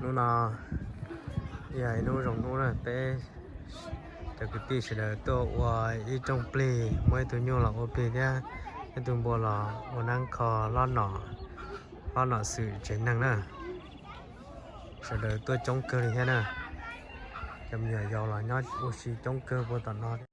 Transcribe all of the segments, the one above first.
Hnub no yog ib hnub zoo hnub na, peb cov kwv tij sawv daws tuaj ua ib rooj plig, muaj ib tug nyuj los ua plig thiab ib tug npua los ua nab kho hlob nom, hlob nom xwm tsev neeg na. Sawv daws tuaj coob kawg li thiab na. Cov me nyuam yaus los nyob ua si coob kawg puag tom no thiab.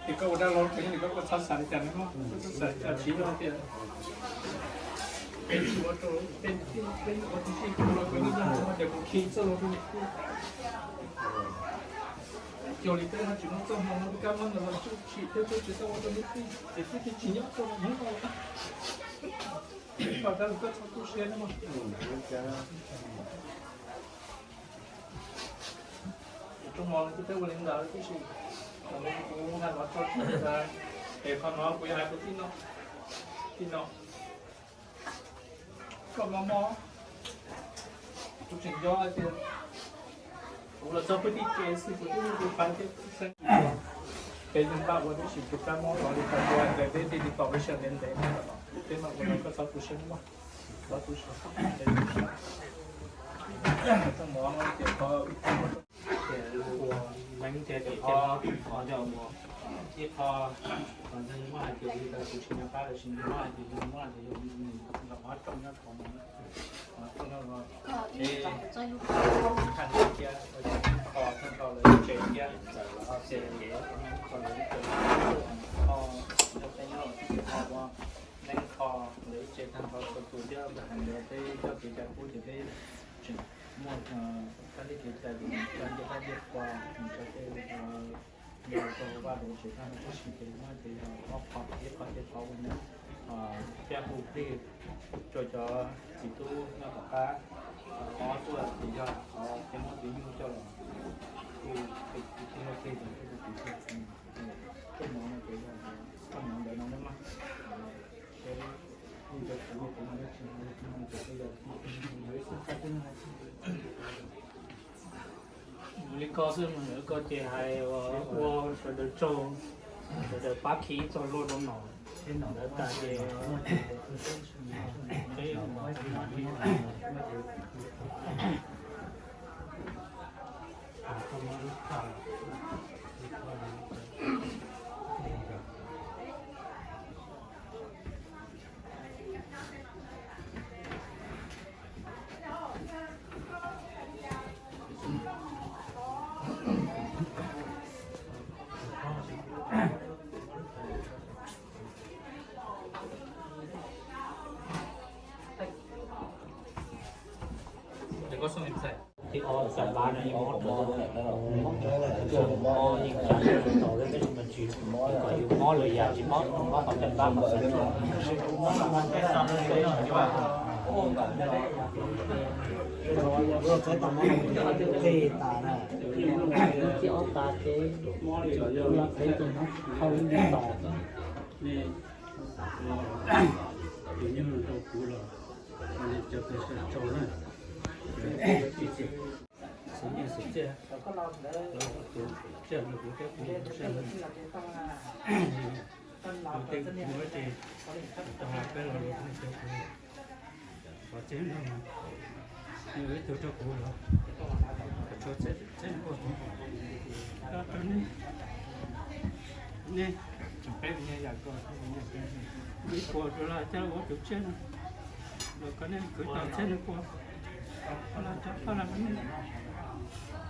Es koj ua dab laug kheev li koj, koj txhob xav li cas nawb mog, koj txhob xav li cas, tsis yog tias peb tsis ua rau tej, peb ua tib si kuv los kuv yeej yog hais tias kuv khi txoj lus rau niam tij. Cuag li peb no tsis muaj txoj hmoo no, peb kab mob ntawd los tsuj tsim thiab tsuj tsis tau ua rau niam tij, ces twb tsis nyob rau hnub no. Kom dab laug koj txhob tu siab nawb mog. Rooj mov no kuv twb ua li ntawd tib si, kuv hais los txog tsis ntawd, es qhov no kuv yuav hais rau tij no, tij no, koj mob mob, kuv tseem nco hais tias kuv los txog peb tib kev xwb kuv twb hu tus pais thiab xeeb. Peb yeej npaj ua tib si tus kab mob los li cas ua ntawd peb thiaj li tau peb sawv ntev ntev no. Peb mam ua los koj txhob tu siab mog, txhob tu siab. Rooj mov no ces qhov ua meej tiag tiag, qhov yog ua ib qho, qhov ntawd muab hais tias li cas kuv tsis nco qab lawm, tsis muab hais tias muab hais tias yog nws los ob rooj nyob qhov no, ob rooj nyob los peb txhaj cia kho thawj nrho lawv tsev thiab txawm los ho txhia ces kho lawv tsev, kho nyob peb nyob los txhia ho ua neeb kho lawv tsev tag nrho txhua tus thiab. Hais ntawd peb coj kev cai pub ces peb tseem muaj kab li kev cai, cov ntiaj teb ntiaj teb, cov tej yog rau vaj rau tsev tag nrho tib si ces muab ces yog ob qho, ib qho ces qhov ua neeb thiab hu plig rau cov txiv tub nyob tom qab, qhov ob tuaj ces yog qhov ces muab tus nyuj coj los hu plig, hu plig rau tus txiv tub. Rooj mov no ces yog rooj mov ntawd no na. Li ko xwb mas lawv ko ces hais ua sawv daws tsaug, sawv daws pab khi ib txoj hlua rau nom, lawv tas ces peb Ces koj xub nws xais. Thib ob, caj npab no yeej mob, mob yeej tsa tau lawm peb lub me ntsis, kom yus mob lawm yam tsis mob, mob qhov caj npab qhov xaiv tsuag. Txawv tau mob qe tas na, ib ciaj ob tas ces mob li los yog qe ces mob hauv li tos. Tus nyuj rau kuv los cov pes sawv tsaug na. Xwm nyiaj xwm txiaj, tus tsiaj no kuv thiab kuv sawv daws, tus tej kuv ces tau peb los los cov kuv qhov tseeb no, nws ib tug rau kuv los, txhua txheeb nkuaj, rau nej, nej tsoom peb ua yam ko, ib puas rau los coj ua tus tsiaj no, los kom nej kwv tau txhiab nws puas, los cov paj los nej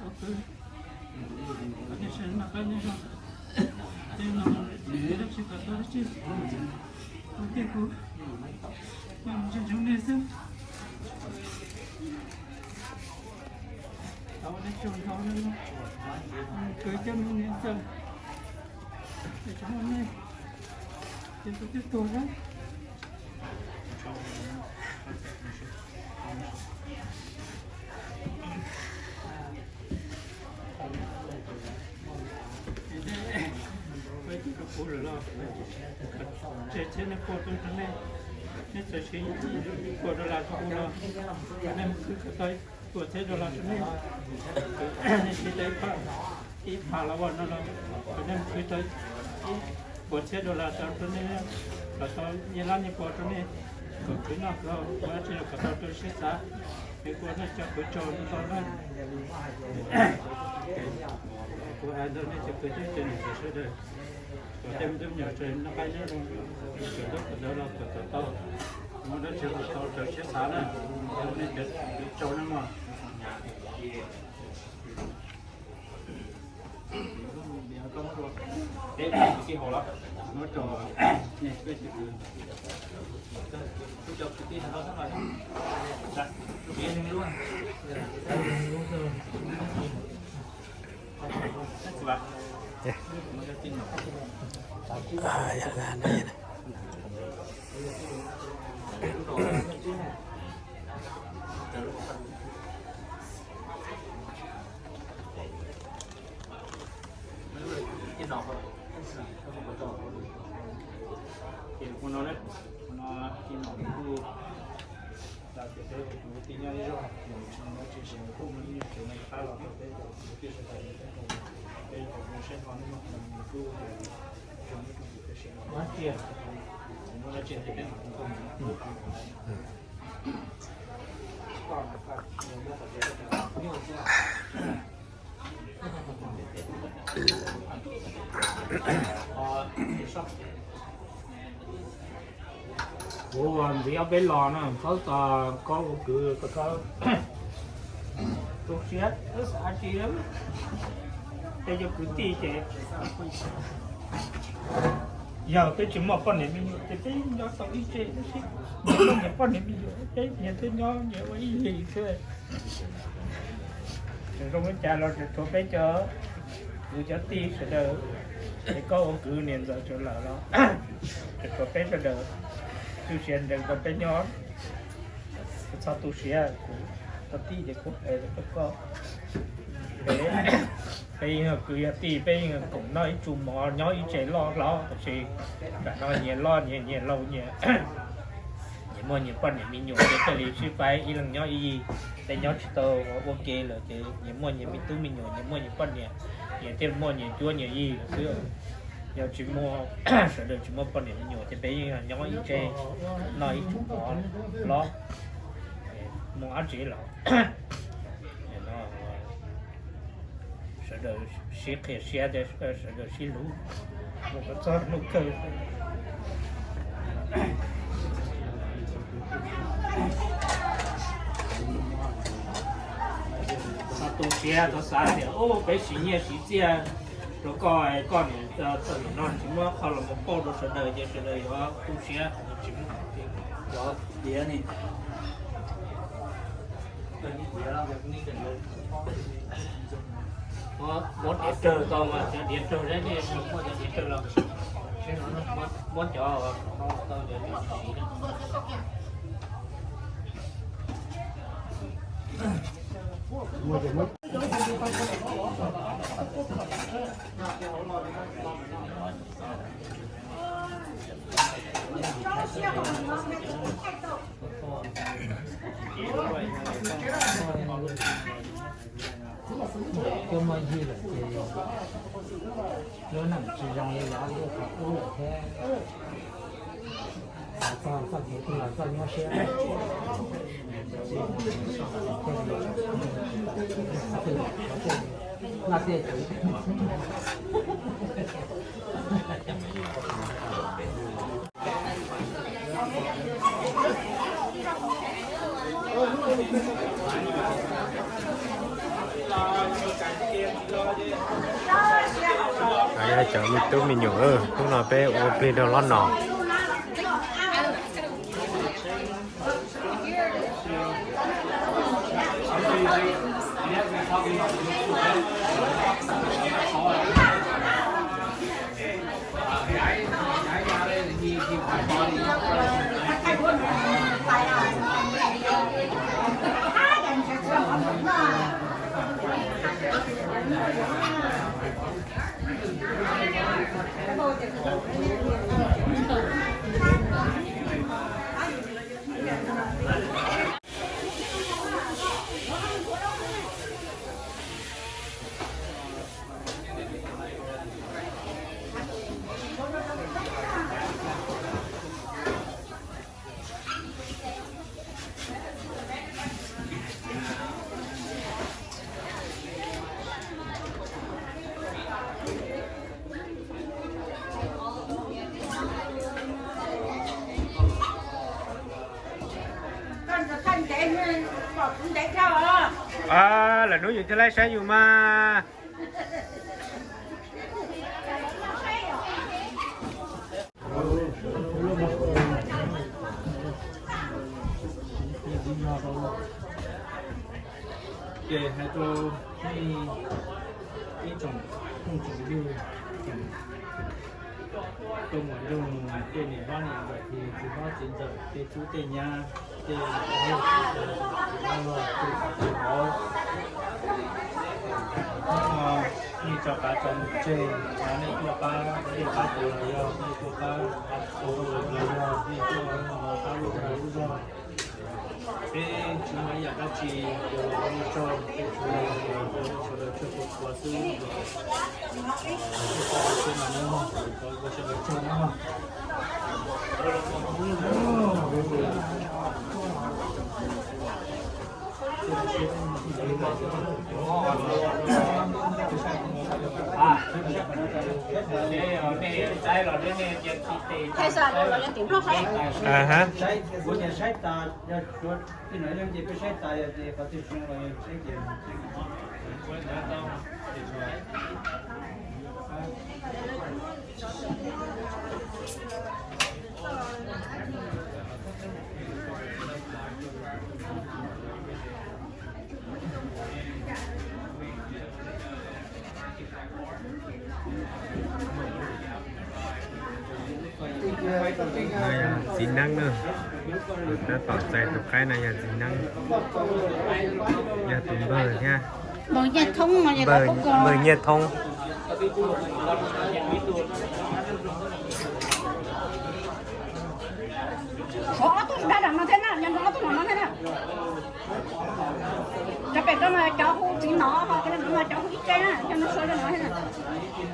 ua kwv, kom nej sawv daws noj qab nyob zoo. Tej no, dab tsi kom tau dab tsi, ua tej kuv, ntseeg tsoom nej xwb. Tau ua nej tsaug ntau, kwv coj me niam ntxawm, es tsis muaj nej ces kuv twb tuag thiab. Kuv lawm los, tseg thiab nej pua rau nej, nej txawm siv pua dollar rau kuv los, nej mus khwv kom tau pua thiab dollar rau nej, nej siv tau ib phav los ua no los, nej mus khwv tau pua thiab dollar rau nej, kom tau ib lab nej pua rau nej, kom khwv noj khwv haus, ua dab tsi los kom tau raws siab xav, es ua nej cov kwv tij tau na. Kuv hais rau nej cov kwv tij cov niam txiv sawv daws, kom tej me tub me nyuam tseem noj qab nyob zoo, kom ntaub kom ntawv los kom tau, muaj dab tsi los tau raws siab xav na, nej cov kwv tij tau na mog. Kuv ntxiv ob peb los no, txhob tos koj ua kwv, koj txhob tu siab, txhob xav dab tsi. Peb cov kwv tij ces yog peb tsis muaj poj niam me nyuam ces peb nyob tau ib tse tab sis muaj niam poj niam me nyuam peb nyias twb nyob nyias ua ib yig xwb. Tseem zoo li cas los tseem tshuav peb cov kwv cov tij sawv daws, es koj ua kwv niam ntxawm tsav lawm los tseem tshuav peb sawv daws tu siab ntev rau peb nyob. Koj txhob tu siab, kuv tau tij ces kuv hais rau koj, peb yog kwv yog tij peb yeej koom noj ib tsu mov nyob ib tse loj hlob, tab sis tam no nyias loj nyias, nyias laus nyias, nyias muaj nyias poj niam me nyuam ces thiaj li sib faib ib leeg nyob ib yig. Peb nyob tsis tau ua ke lawm ces nyias muaj nyias me tub me nyuam, nyias muaj nyias poj niam, nyias thiaj muaj nyias cuab nyias yig lawm xwb. Yog tsis muaj, sawv daws tsis muaj poj niam me nyuam ces peb yeej nyob ib tse, noj ib tsu mov hlob, mus dab tsi los sawv daws sib qhia siab thiab sawv daws sib hlub, mus kom txog hnub kawg. Txhob tu siab, txhob xav tias peb siv nyiaj siv txiaj rau koj, koj niam txawm nim no tsis muab qhov los mus pauj rau sawv daws ces sawv daws yuav tu siab, tsis muaj. Cov diav ni, muab diav rawg tau mas cov diav rawg, muaj cov diav rawg los muab cov tau cov tsis siv. Cov muaj yig lawm ces lub neej tsis zoo li yav ub lawm thiab. Txog txoj kev twg los txoj nyuaj siab. Noj tej Cov me tub me nyuam, hnub no peb ua plig rau hlob no. Lawv hnub yus thiaj laib saib yus mas. Ces hais rau nej ib tsoom phooj tsoom ywg, rau muam nraug nus, tej niam hlob niam ntxawm, txiv hlob txiv ntxawm, tej tub tej nyab, tej niam hlob txiv hlob, tej txiv hlob, hnub no nej tso qav tso num tseg, nej tuaj pab, nej pab tus los yog nej tuaj pab tus los yog nej tuaj pab lub dag lub zog. Peb tsis muaj ib yam dab tsi, yog los ua neej tsaug, peb tsuas yog ua neej sawv daws tshuaj txhua txhua xwb. Ua tsaug ntau, ua sawv daws tsaug na. Thaij los nej tias tsis tes. Aha. Kuv niam saib tas, yog tsuav tej no yog ces peb saib tas, yog ces qhov twg tsis zoo los saib ces. Txiv neeb na, tab tom txais tus qaib no yog txiv neeb, yog tus npawg thiab. Npawg Nyiaj Thoob. Suav ob tug nrog no thiab na, nyob nrog ob tug no thiab na. Cov pem rau no cov hu txiv no, ho cov no cov hu ib teg na, cov no suav rau no thiab na. Txiv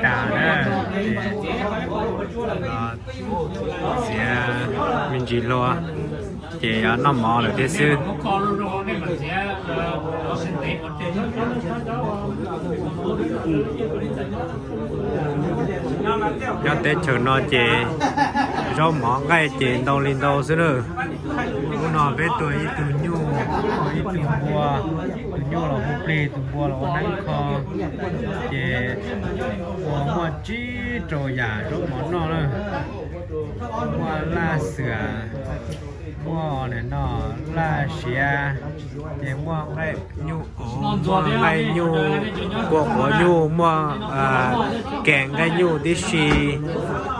tas na, txiav me ntsis hlua, ces yuav noj mov lawm thiab xwb. Nyob teb chaws no ces zaub mov nqaij ces ntau li ntau xwb na. Hnub no peb tua ib tug nyuj, tua ib tug npua, tus nyuj los hu plig, tus npua los ua neeb kho, ces ua muaj tsib rau yam zaub mov noj na. Muaj laj xwm, muaj no laj siav, ces muaj nqaij nyuj, muaj nqaij nyuj, kua quav nyuj, muaj kev nqaij nyuj tib si,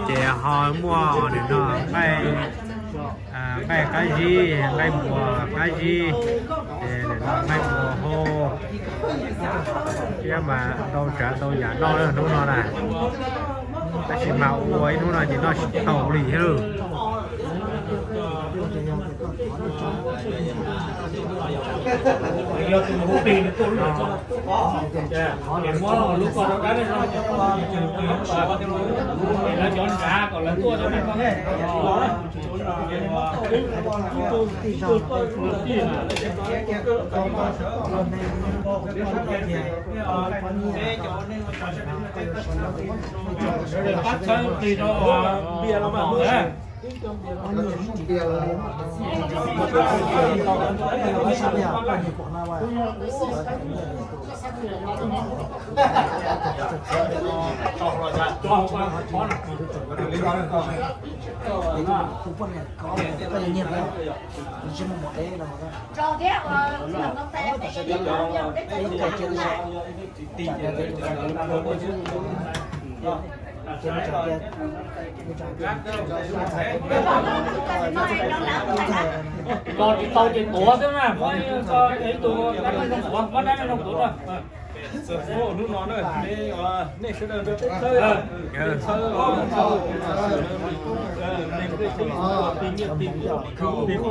Ces ho muaj nim no nqaij, nqaij qab zib, nqaij npuas qab zib, ces nim no nqaij npuas hau, thiab mas ntau tsav ntau yam noj hnub no na. Tab sis mas ua ib hnub no ces noj tsis tau li thiab lawm. Tso tsis tau ces tuav xwb na, muab ib tug dab neeg zoo tuav, muab dab neeg zoo tuav. Hnub no nej sawv daws nrog peb txhawb, peb txhawb, peb txhawb, peb txhawb, peb nyiaj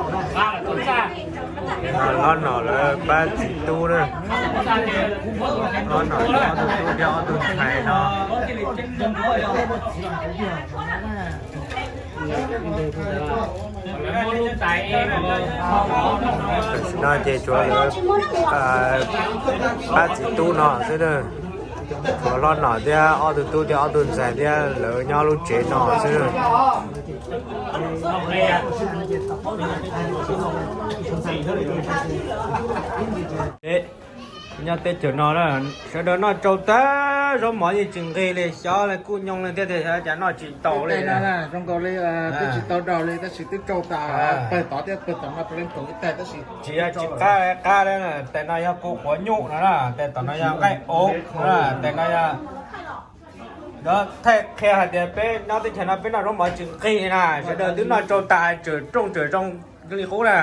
peb txhawb, peb peb loo, peb peb txhawb, Hlob nom lawv pab txiv tub na. Hlob nom ob tug tub thiab ob tug ntxhais no. Tam sim no ces tsuas lawv pab txiv tub no xwb na. Tshuav hlob nom thiab ob tug tub thiab ob tug ntxhais thiab lawv nyob lub tsev no xwb. Nyob teb chaws no na, sawv daws noj tsau tag, zaub mov yeej tsis nqig li, xyov li kuj nyooj li thiab tias cas noj tsis tau li. Zoo nkaus li peb tsis tau daus li tab sis twb tsau tas, pawg tod thiab pawg tom no puav leej kaum ib tag tab sis tsis yog tsis qab qab li. Tais no yog kua quav nyuj no na, tais tom no yog nqaij auv no na, tais no yog, thaij qhia hais tias peb nyob teb chaws no peb noj zaub mov tsis nqig li na, sawv daws twb noj tsau tas, tseem rooj tseem zoo li qub na.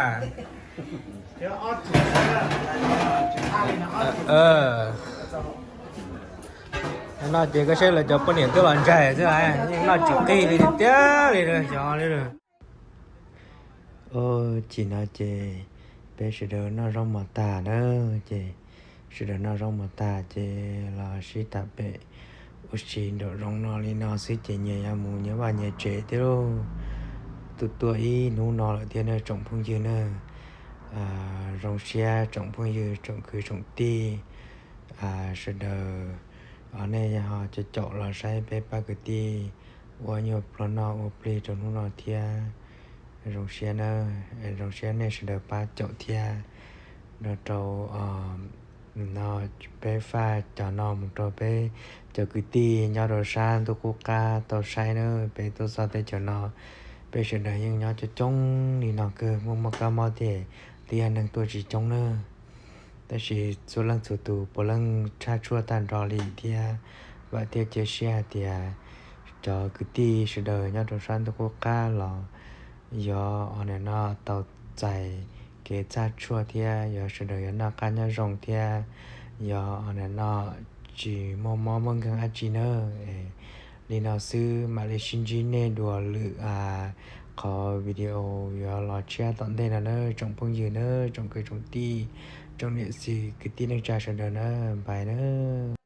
No ces koj saib lawv cov poj niam twb los ntsaig xwb, yeej noj tsis nqig li tiag li xyov li. Ua ciav no ces peb sawv daws noj zaub mov tag na, ces sawv daws noj zaub mov tag ces los sib tham pem ua si nraum zoov no li no xwb ces nyias yuav mus nyias vaj nyias tsev thiab lauj. Twb tuaj ib hnub no lawm thiab na tsoom phooj ywg na. Zoo siab tsoom phooj ywg tsoom kwv tsoom tij sawv daws, nej ho caum caum los saib peb pab kwv tij ua nyuag pluag noj ua plig rau hnub no thiab. Zoo siab na, zoo siab nej sawv daws pab caum thiab. Nrog rau no peb faj cov no mus rau peb cov kwv tij nyob rau sab ntuj qub qab tau saib na, peb tuaj txog teb chaws no peb sawv daws yeej nyob coob coob li no kawg, muaj muaj kab mob thiab, twb yog neeg tuaj tsis coob na. Tab sis txhua leej txhua tus puav leej tshaj tshuaj tag nrho li thiab. Vam thiab cia siab hais tias cov kwv tij sawv daws nyob rau sab ntuj qub qab los yuav nim no tau txais kev txhaj tshuaj thiab yuav sawv daws yuav noj qab nyob zoo thiab yuav nim no tsis muaj mob muaj nkeeg dab tsi nawb. Li no xwb mam li sib ntsib nej dua lwm qhov video yuav los tshiab tom ntej no na tsoom phooj ywg na, tsoom kwv tsoom tij, tsoom niam txiv kwv tij neej tsa sawv daws na, npais na.